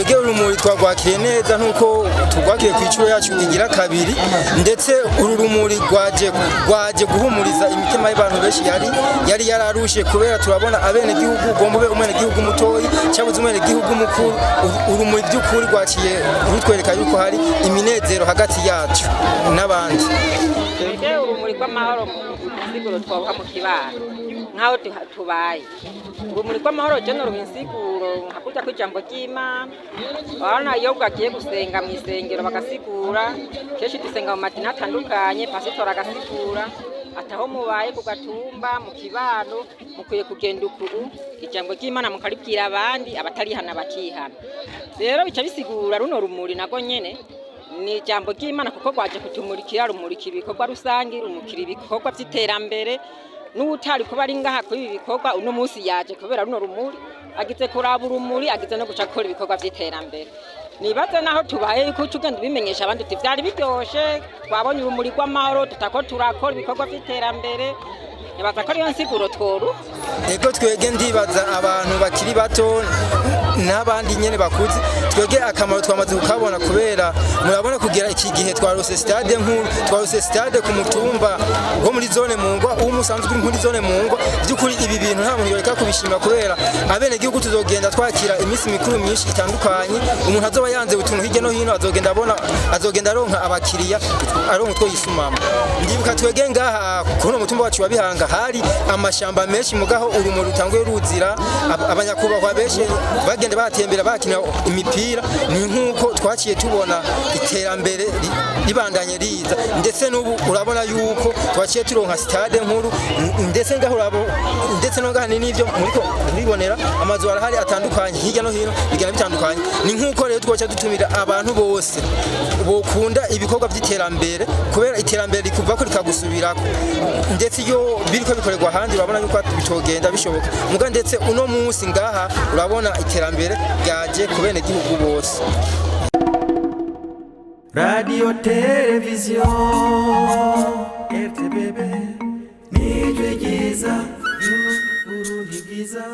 Twebwe urumuri twagwakiriye neza nkuko tugwakiriye ku icuro yacu igira kabiri. Ndetse uru rumuri rwaje guhumuriza imitima y'abantu benshi yari yararushe, kubera turabona abene gihugu ugomba ube umwene gihugu mutoyi cyabuze umwene gihugu mukuru. Urumuri by'ukuri rwaciye rutwereka yuko hari iminezero hagati yacu n'abandi. Twebwe urumuri rw'amahoro mu nsiguro twabuha mu kibano nk'aho tubaye, urumuri rw'amahoro je noruha insiguro nka kurya kw'ijambo ry'Imana. Urabona iyo bwagiye gusenga mu isengero bagasigura, kenshi dusenga mu madini atandukanye, pasitori agasigura ati aho mubaye ku gatumba, mu kibano, mukwiye kugenda ukuru, ijambo ry'Imana mukaribwira abandi, abatarihana bakihana. Rero bica bisigura runo rumuri nago nyene ni ijambo ry'Imana, kuko rwaje kutumurikira, rumurika ibikorwa rusange, rumurikira ibikorwa by'iterambere. N'uwutari kuba ari ngaha kuri ibi bikorwa uno munsi yaje kubera runo rumuri, agize kuraba urumuri, agize no guca gukora ibikorwa by'iterambere. Nibaze naho tubaye yuko uca ugenda ubimenyesha abandi uti vyari biryoshe, twabonye urumuri rw'amahoro, tutako turakora ibikorwa by'iterambere. Nibaza ko ariyo nsiguro tworu. Ego, twege ndibaza abantu bakiri bato n'abandi nyene bakuze, twege akamaro twamaze kukabona, kubera murabona kugera iki gihe twarose stade nkuru, twarose stade ku mutumba wo muri zone Mungwa, uwo musanzwe uri muri zone Mungwa. By'ukuri ibi bintu nta muntu yoreka kubishima, kubera abene gihugu tuzogenda twakira iminsi mikuru myinshi itandukanye. Umuntu azoba yanze utuntu hirya no hino azogenda abona, azogenda aronka abakiriya, aronka utwo yisumama. Ndibuka twege ngaha kuno mutumba wacu wa Bihanga hari amashamba menshi, mugaho urumuri rutanguye ruzira, abanyakubahwa benshi bagenda batembera, bakina imipira. Ni nk'uko twaciye tubona iterambere ribandanye riza. Ndetse n'ubu urabona yuko twaciye turonka stade nkuru, ndetse ngaho urabo, ndetse no ngaha ni n'ibyo muriko muribonera, amazu arahari atandukanye hirya no hino, bigenda bitandukanye. Ni nk'uko rero twoca dutumira abantu bose bokunda ibikorwa by'iterambere, kubera iterambere rikuvako rikagusubirako. Ndetse iyo biriko bikorerwa ahandi urabona yuko bitogenda bishoboka muga, ndetse uno munsi ngaha urabona iterambere ryaje ku bene gihugu bose. Radio Televiziyo RTBB, nijwi ryiza y'Uburundi bwiza.